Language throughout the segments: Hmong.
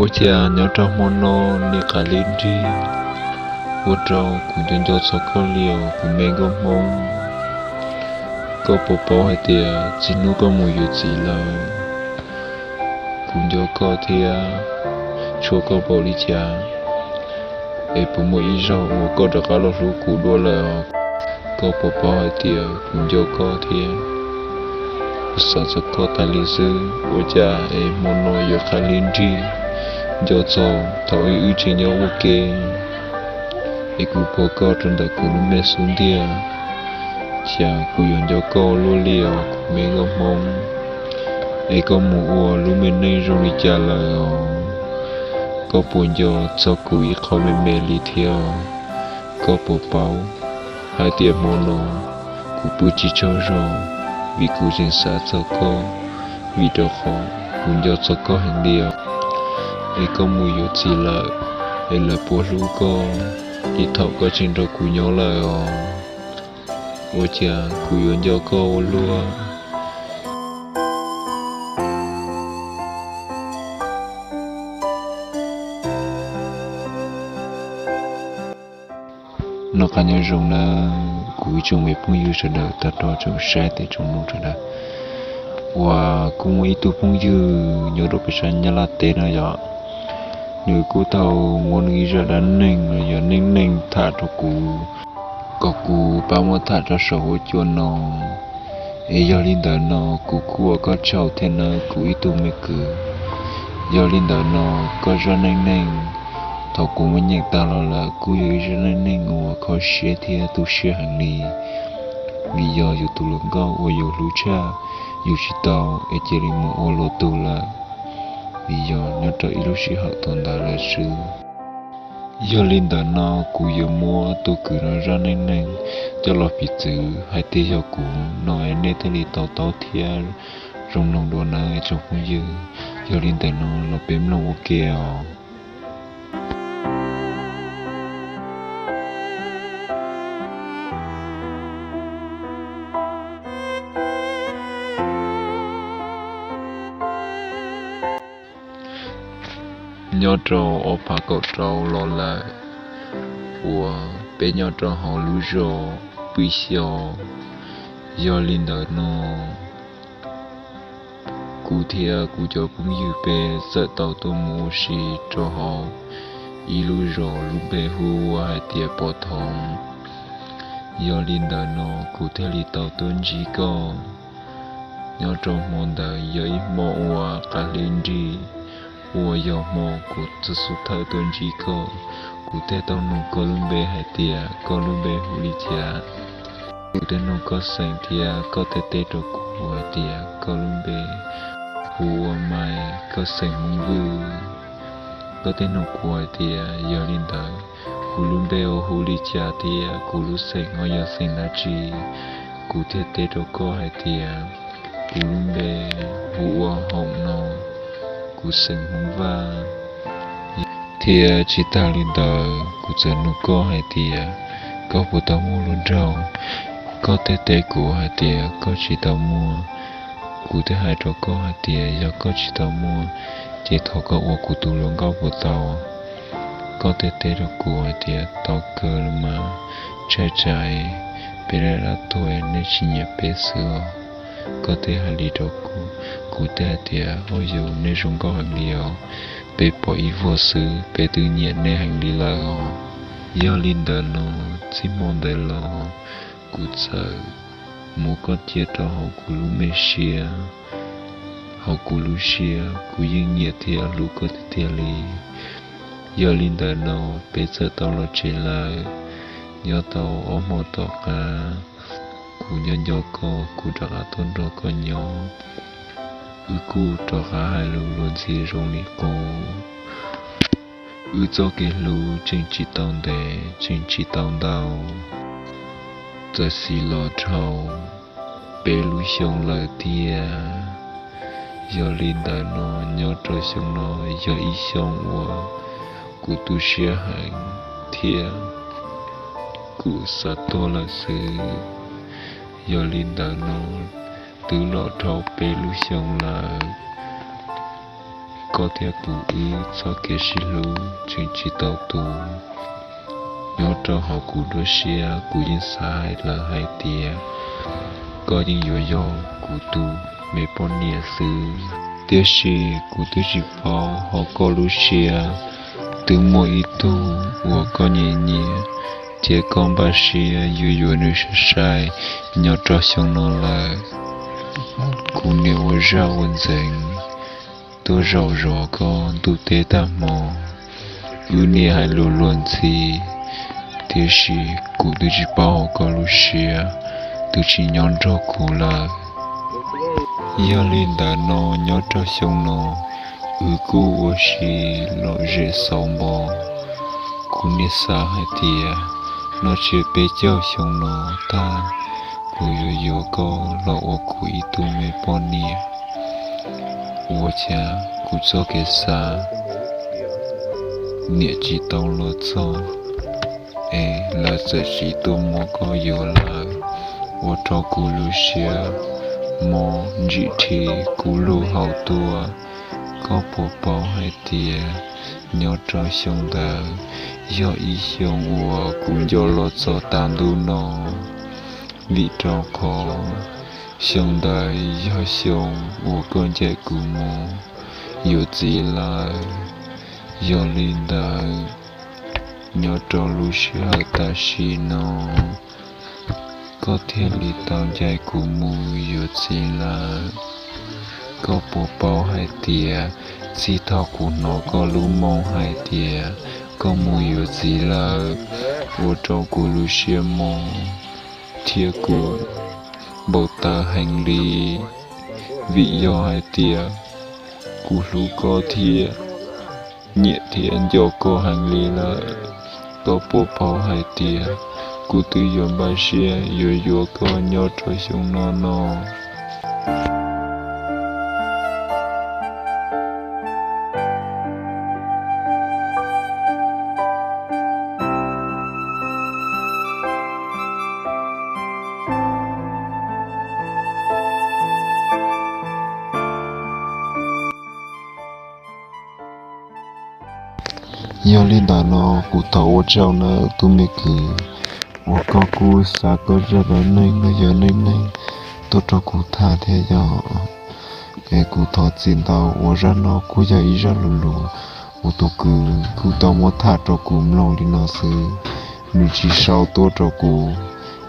Ua cas nyob rau hmo no nej qav li nrig, ua rau kuv nco nco txog koj li os kuv me nkauj Hmoob. Koj puas paub hais tias txij hnub koj mus yuav txiv lawm, kuv nco koj thiab tshuav koj npaum li cas, es puas muaj ib zaug uas koj rov qab los hlub kuv dua lawm os? Koj puas paub hais tias kuv nco koj thiab kuv xav txog koj tas li xwb, ua cas es hmo no yuav qav li nrig, nco txog thaum ub wb tseem nyob ua ke, es kuv puag koj rau ntawm kuv lub npe xub ntiag, cas kuv yuav nco koj luaj li os kuv me nkauj Hmoob. Es koj mus ua lub me neej zoo li cas lawm os? Koj puas nco txog kuv ib qho me me li thiab? Koj puas paub hais tias hmo no kuv pw tsis tsaug zog, vim kuv tseem xav txog koj, vim rau qhov kuv nco txog koj heev li os. Es koj mus yuav txiv lawm, es lawv puas hlub koj li thaum koj tseem nrog kuv nyob lawm os? Ua cas kuv yuav nco koj ua luaj? Noj qab nyob zoo na, kuv ib tsoom me phooj ywg sawv daws tag nrho tsoom saib thiab tsoom mloog sawv daws. Uas kuj muaj ib tug phooj ywg nyob rau peb sab Nyab Laj teb no yom, nws kuj tau muab nws ib zaj dab neeg los yog neej neeg tham rau kuv, kom kuv pab muab tham rau saum huab cua no. Es yog li ntawd no kuv kuj ua koj tsaug thiab nawb kuv ib tug me kwv. Yog li ntawd no koj zaj neej neeg, thaum kuv muab nyeem tag los lawm kuj yog ib zaj neej neeg uas kho siab thiab tu siab heev li. Vim yog yus tus hluas nkauj uas yus hlub tshaj, yus tsis tau es cia li mus ua luag tug lawm, vim yog nyob rau ib lub sij hawm thaum ntawd lawm xwb. Yog li ntawd no kuv yuav muab tus kwv no zaj neej neeg coj los piv txwv hais tias yog kuv no es nej thiaj li to taub thiab zoo mloog dua nawb tsoom phooj ywg. Yog li ntawd no los peb mloog ua ke os. Nyob rau ob phav kaum rau los lawm, uas peb nyob rau hauv lub zos Pwj Xyo. Yog li ntawd no, kuv thiab kuv cov phooj ywg peb txawm tau tuaj mus ua si rau hauv ib lub zos lub npe hu ua hais tias Pov Thoov. Yog li ntawd no kuv thiaj li tau tuaj ntsib koj. Nyob rau hmo ntawd yog ib hmo uas qav hli nrig, uas yog hmo kuv txhua xub thawj tuaj ntsib koj. Kuv thiaj tau nug koj lub npe hais tias koj lub npe hu li cas. Kuv thiaj nug koj xeem thiab koj thiaj teb rau kuv hais tias koj lub npe hu ua Maiv, koj xeem Hmoob Vwj. Koj thiaj nug kuv hais tias yog li ntawd kuv lub npe ua hu li cas thiab kuv lub xeem ho yog xeem dab tsi. Kuv thiaj teb rau koj hais tias kuv lub npe hu ua Hoom no, kuv xeem Hmoob Vaj. Thiab tsis tag li ntawd kuv txawm nug koj hais tias koj puas tau muaj hluas nraug. Koj thiaj teb kuv hais tias koj tsis tau muaj. Kuv thiaj hais rau koj hais tias yog koj tsis tau muaj, ces thov koj ua kuv tus hluas nkauj puas tau? Koj thiaj teb rau kuv hais tias tau kawg los mas, tshaj tsam peb dab dab tuag nej tsis nyiam peb xwb os. Koj thiaj hais li rau kuv, kuv thiaj hais tias ua yus nej zoo nkauj heev li os, peb pom ib vuag xwb peb twb nyiam nej heev li lawm os. Yog li ntawd no, txij hmo ntawd los kuv txawm muab koj cia rau hauv kuv lub me siab, hauv kuv lub siab kuv yeej nyiam thiab hlub koj tiag tiag li. Yog li ntawd no peb txawm tau los tsev lawm. Nyob tau ob hmo tom qab, kuv nco nco koj kuv rov qab tuaj nrog koj nyob. Wb kuj rov qab hais lus luag ntxhi zoo li qub. Wb txoj kev hlub tseem tsis tau ntev tseem tsis tau ntau, txawm xiv los dhau peb lub xyoo lawm tiag. Yog li ntawd no, nyob rau xyoo no yog ib xyoo uas kuv tu siab heev thiab kuv xav tuag lawm xwb. Yog li ntawd no, twb los dhau peb lub xyoo lawm. Koj thiab kuv wb txoj kev sib hlub tseem tsis tau tu. Nyob rau hauv kuv dua siab kuv yeej xav hais lawm hais tias koj yeej yuav yog kuv tus me poj niam xwb. Tiam sis kuv twb tsis paub hauv koj lub siab twb muaj ib tug uas koj nyiam nyiam thiab koj npaj siab yuav yuav nws sai sai nyob rau xyoo no lawm. Kuv niam ua zaj ua ntxeev tuaj zaum zov koj ntuj teb tag hmo, wb niaj hais lus luag ntxhi, tiam sis kuv twb tsis paub hauv koj lub siab twb tsis nyob nrog kuv lawm. Yog li ntawd no nyob rau xyoo no wb kuj ua si lom zem xauv npo. Kuv niaj xav hais tias noj tsiab peb caug xyoo no tag, kuv yuav yuav koj los ua kuv ib tug me poj niam. Ua cas kuv txoj kev xav niam tsis tau los txog, es lawv txawm tsis tuaj muab koj yuav lawm, ua rau kuv lub siab mob ntsim rhi kub lug hauv tuaj. Koj puas paub hais tias nyob rau xyoo ntawd yog ib xyoo uas kuv nco los txog tav ntuj no, vim rau qhov xyoo ntawd yog xyoo uas koj ncaim kuv mus yuav txiv lawm. Yog li ntawd, nyob rau lub sij hawm tam sim no, koj thiaj li tau ncaim kuv mus yuav txiv lawm. Koj puas paub hais tias txij thaum kuv hnov koj lub moo hais tias koj mus yuav txiv lawm, ua rau kuv lub siab mob thiab kuv npau taws heev li, vim yog hais tias kuv hlub koj thiab nyiam thiab nco koj heev li lawm. Koj puas paub hais tias kuv twb yuav npaj siab yuav yuav koj nyob rau xyoo no no. Yog li ntawd no kuv thov ua tsaug nawb tus me kwv, uas koj kuj xa koj zaj dab neeg los yog neej neeg tuaj rog kuv tham thiab yog, es kuv thov txim ntau uas zaj no kuj yog ib zaj lus lus uas tus kwv kuj tau muab tham rau kuv mloog li no xwb. Nws tsis sau tuaj rau kuv,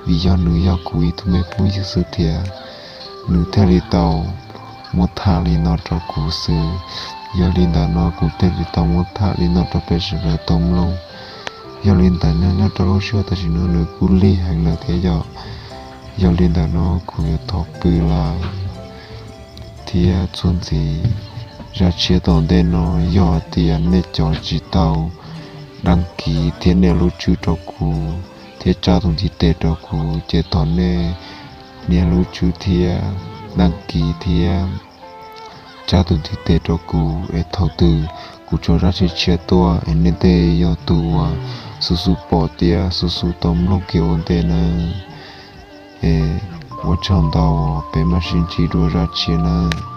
vim yog nws yog kuv ib tug me phooj ywg xwb thiab, nws thiaj li tau muab tham li no rau kuv xwb. Yog li ntawd no kuv thiaj li tau muab tham li no rau peb sawv daws tau mloog. Yog li ntawd no nyob rau lub sij hawm tam sim no nws kuj lig heev lawm thiab yog. Yog li ntawd no kuv yuav thov pw lawm thiab txuas ntxiv zaj tshiab tom ntej no, yog tias nej cov tsis tau đăng ký thiab nias lub tswb rau kuv thiab tsa tus ntiv tes rau kuv ces thov nej nias lub tswb thiab đăng ký thiab tsa tus ntiv tes rau kuv es thaum twg kuv tso zaj tshiab tshiab tuaj es nej tej yog tus uas xub xub pom thiab xub xub tau mloog kiag ua ntej nawb. Es ua tsaug ntau, peb mam sib ntsib dua zaj tshiab nawb.